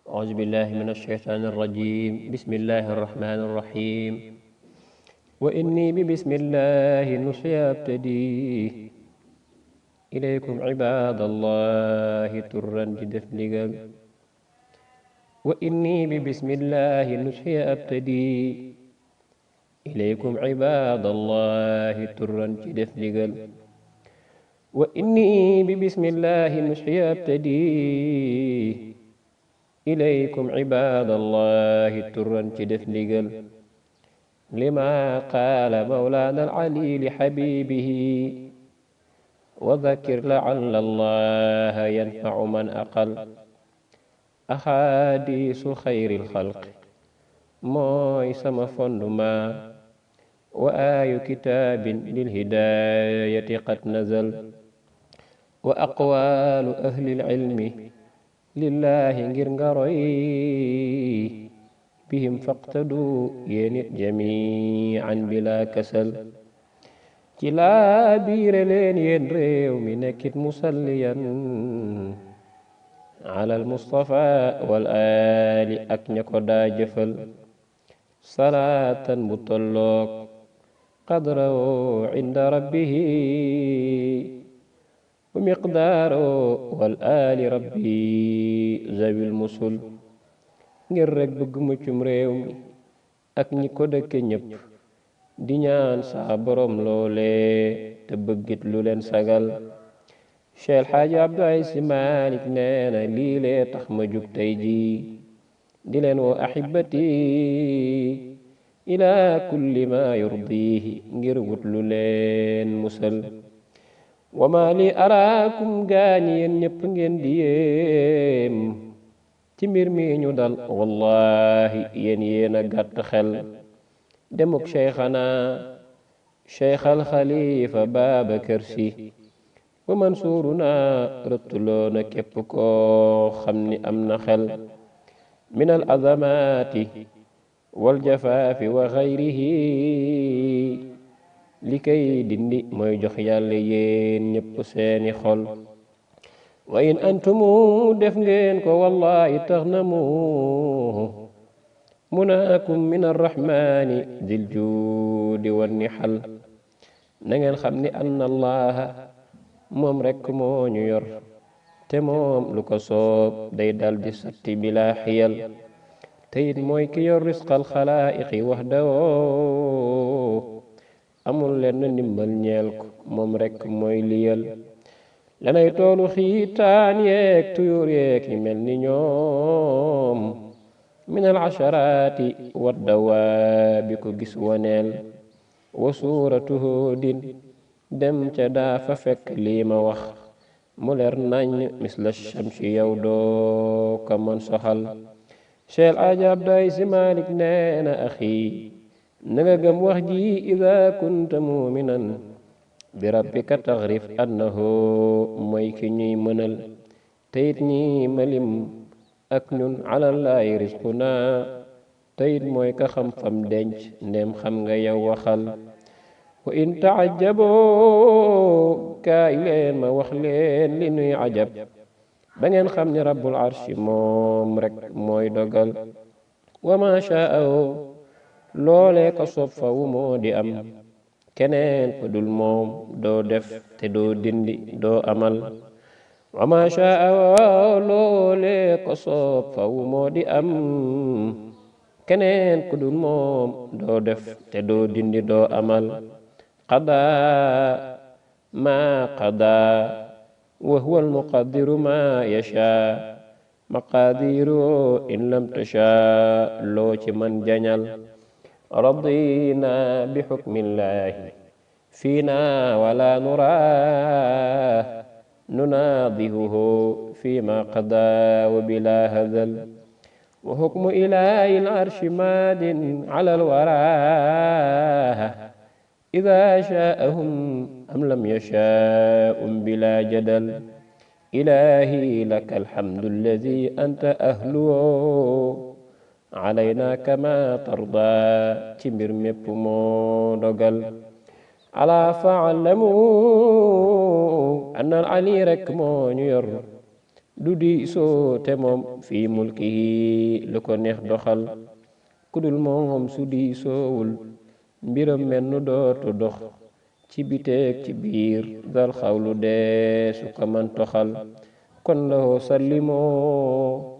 أعوذ بالله من الشيطان الرجيم بسم الله الرحمن الرحيم وإني ببسم الله نصي أبتدي إليكم عباد الله ترا جدف لقل وإني ببسم الله نصي أبتدي إليكم عباد الله ترا جدف لقل وإني ببسم الله نصي أبتدي إليكم عباد الله ترا جدف لقل لما قال مولانا العلي لحبيبه وذكر لعل الله ينفع من أقل أحاديث خير الخلق mooy sama fondement wa aayu kitaabin lilhidaayati qad nazal wa aqwaalu ahlil ilmi lillaahi ngir nga roy bihim faqtadu yéenit jamiican bila kasal ci laa biire leen yéen réew mi nekkit musalliyan alal mustafa wal aali ak ña ko daa jëfal salaatan bu tolloog qadrawo inda rabbihi wa miqdaaro wal aali rabbi zawil musul ngir rek bëgg muccum réew mi ak ñi ko dëkke ñépp di ñaan saa borom loole te bëggit lu leen sagal Cheikh El Hadji Abdou Aziz Sy Malick nee na lii lee tax ma jug tey ji di leen woo ahibati ila kulli ma yurdihi ngir wut lu leen musal wa ma li araakum gaañi yéen ñépp ngeen di yéem ci mbir mi ñu dal wallahi yéen a gàtt xel demuk cheikhana cheikh al xalifa Babacar Sy wa mansuuruna rëttuloona képp koo xam ni am na xel min al azamaati wal jafaafi wa xayrihi li kay dindi mooy jox yàlla yéen ñépp seeni xol wa in antumu def ngeen ko wallahi tax na mu munaakum min arrahmani dil juudi wan nihal na ngeen xam ni anna allaha moom rekk moo ñu yor te moom lu ko soob day dal di sotti bila xiyal te it mooy ki yor risqal xalaa'iqi wahdawoo amul lenn ndimbal ñeel ko moom rekk mooy liyal lanay toolu xiitaan yeeg tuyur yeeg yi mel ni ñoom min al asharaati waddawaa bi ko gis waneel wa suuratuhu din dem ca daa fa fekk lii ma wax mu leer nañ misla shamsi yow doo ka man soxal Cheikh El Hadji Abdou Aziz Sy Malick nee na axi na nga gëm wax ji ida kunta muminan bi rabbika taxrif annahu mooy ki ñuy mënal teyit ñi malim ak ñun alallahi risquna teyit mooy ka xam fam denc ndem xam nga yow waxal wa in taajaboo kaay leen ma wax leen li nuy ajab ba ngeen xam ni rabbul arshi moom rek mooy dogal wa ma shaa loolee ko sob fawu moo di am keneen ko dul moom doo def te doo dindi doo amal wa ma shaa loolee ko sob fawu moo di am keneen ko dul moom doo def te doo dindi doo amal qadaa maa qadaa wa huwa almuqaddiru maa yashaa maqaadiru in lam tashaa loo ci man jañal radina bi xukmillahi fiina wala nuraa nunaadihuhu fima qadaa wa bila hadal wa hukmu ilaahi al-arshi maadin ala alwaraa ida shaa'ahum am lam yashaa'um bila jadal ilaahi laka alhamdu alladi anta ahluhu alayna kama tarda ci mbir mépp moo dogal ala faalamu anna al ali rek moo ñu yor du di soo te moom fii mulkihi lu ko neex doxal kudul moom su di soowul mbiram menn dootu dox ci biteeg ci biir dal xawlu dee su ko man toxal kon lahu sallimoo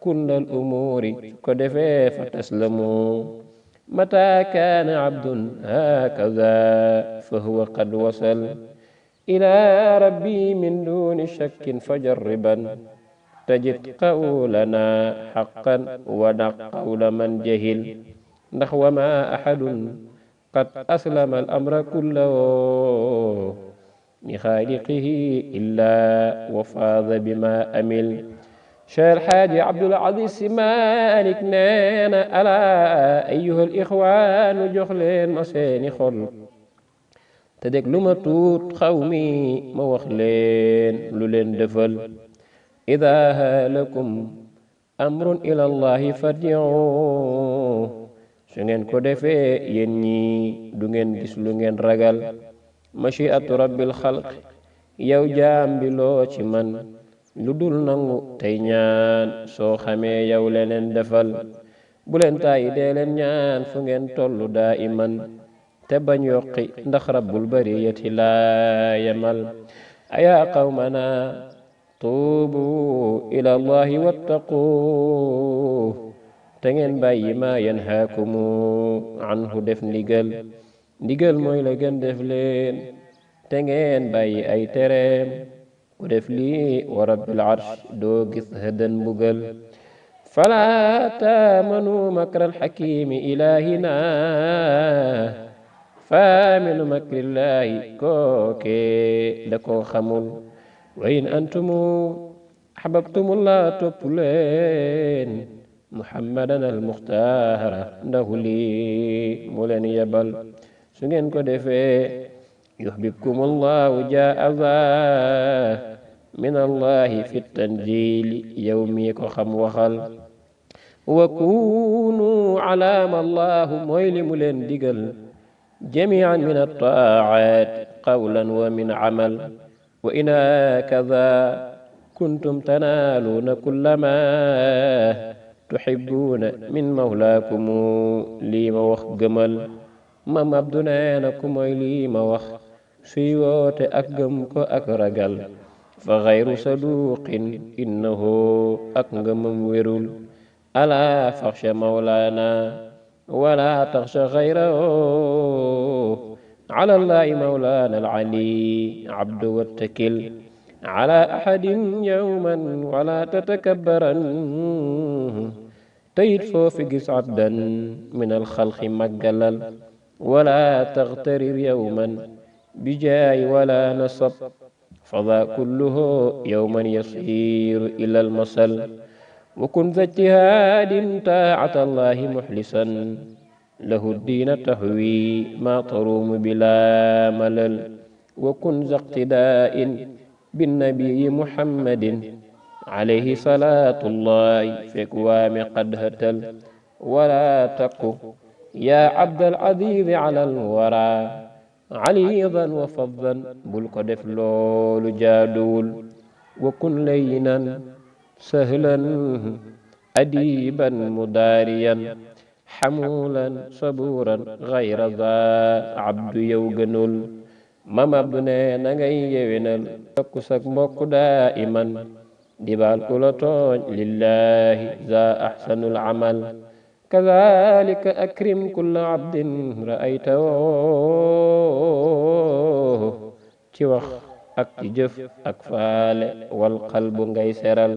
kullal umuuri su ko defee fa taslamu mata kaana abdun hakaza fa huwa qad wasal ila rabbi min duni shakkin fajarriban tajid qawlana haqqan wa daq qawla man jahil ndax wa ma ahadun qad aslama al amra kullahu li xaaliqihi illa wa faada bima amil Cheikh El Hadji Abdoul Aziz Sy Malick neena ala ayyuhal ixwaanu jox leen ma seeni xol te dégg lu ma tuut xaw mi ma wax leen lu leen defal ida haalakum amrun ila allahi farji'u su ngeen ko defee yéen ñi du ngeen gis lu ngeen ragal machiatu rabbil xalq yow jaam bi loo ci man lu dul nangu tey ñaan soo xamee yow leneen defal bu leen tàyyi dee leen ñaan fu ngeen tollu daa iman te bañ yokki ndax rabbul bariyati laa yamal ayaa qawmana tuubu ila allahi wattaqu te ngeen bàyyi ma yanhaakumu anhu def ndigal mooy la gën def leen te ngeen bàyyi ay tereem ku def lii wa rabbil arsh doo gis hëdën mbugal fala taamanu makral xakimi ilahina faaminu makrillahi kooke da koo xamul wa in antumu ahbabtumullah topp leen muhammadan al muxtaara ndahu lii mu leen yebal su ngeen ko defee yuhbibkumullahu jaaza min allahi fi tanjili yow mi ko xam waxal wa kunu alaama allahu mooy li mu leen digal jamian min attaaat qawlan wa min amal wa in hakaza kuntum tanaaluuna kullama tuhibbuna min mawlaakumu lii ma wax gëmal mam abdu neena ku mooy lii ma wax suy woote ak gëm ko ak ragal fa xayru saduqin innahu ak ngëmam wérul ala faxsha mawlaana wala taxsha xayrahu ala allahi mawlaana alali abdu wattakil ala ahadin yawman wala tatakabbaran teyit foofi gis abdan min alxalqi maggalal wala taxtarir yawman bijaay wala nasab fada kulluhu yawman yasiru ila almasal wa kun za ijtihaadin taa'ata allahi muxlisan lahu diina tahwi ma taruumu bila malal wa kun za iqtidaa'in binnabiyi muhammadin alayhi salaatu llahi fekk waame qad hatal wala taku yaa abdal azizi ala alwara alidan wa faddan bul ko def loolu jaaduwul wa kun layyinan sahlan adiban mudaariyan xamulan saburan gayra za abdu yow gënul mam abdu ne na ngay yewenal tokku sak mbokk daa iman dibaal ku la tooñ lillahi za ahsanul amal kazalika akrim kulla abdin ra'aytahu ci wax ak ci jëf ak faale wal qalbu ngay seral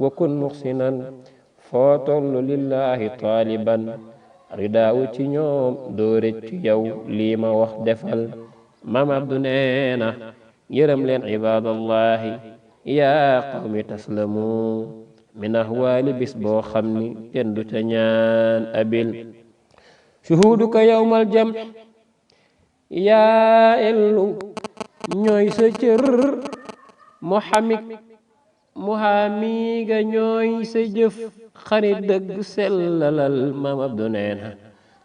wa kun muxsinan foo tollu lillahi taaliban ridaawu ci ñoom doo rëccu yow lii ma wax defal mam abdu neena yërëm leen ibadallahi yaa qawmi taslamu min ahwaali bis boo xam ni kenn du ca ñaan abil shuhuduka yawmal jam yaa ellu ñooy sa cër muhaamiga ñooy sa jëf xarit dëgg sellalal maam abdu neena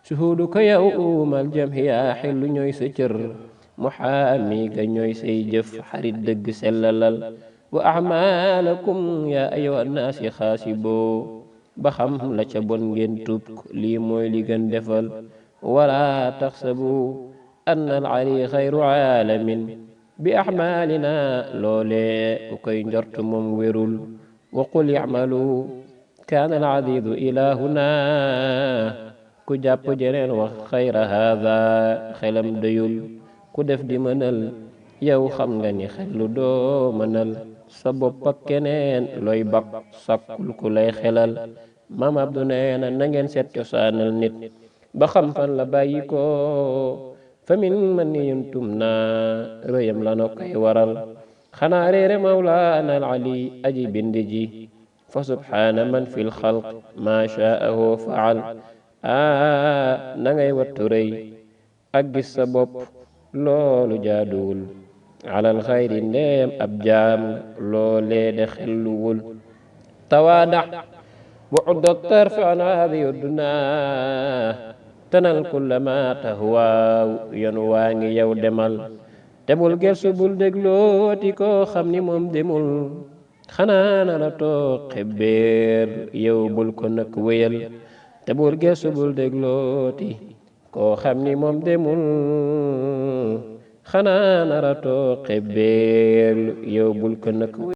shuhuduka yawmal jam yaa xellu ñooy sa cër muhaamiga ñooy say jëf xarit dëgg sellalal wa ahmaalakum ya ayyuha nnaasi xaasiboo ba xam la ca bon ngeen tuub ko lii mooy li gën defal wala taxsabu anna al ali xayru aalamin bi ahmaalina loolee ku koy njort moom wérul wa qul ya'malu kaana al azizu ilahuna ku jàpp jeneen wax xayra haada xelam doyul ku def di mënal yow xam nga ni xellu doo mënal sa bopp ak keneen looy bak sàkkul ku lay xelal maam Abdu nee na ngeen seet cosaanal nit ba xam fan la bàyyi ko fa min man yuntum na rëyam la no koy waral xanaa réere mawlaana al ali aji bindi ji fa subhaana man fil xalq ma shaahu faal na ngay wattu rëy ak gis sa bopp loolu jaaduwul alal xayri ndeem ab jaam loolee de xelluwul tawaadax wa docteur fi an haadihi dunya tanal kulla ma tahwaaw yoon waa ngi yow demal te bul gersu bul déglooti koo xam ni moom demul xanaa na la toog xebbeer yow bul ko nak wéyal te bul gersu bul déglooti koo xam ni moom demul xanaa na la toog xebbeer yow bul ko nak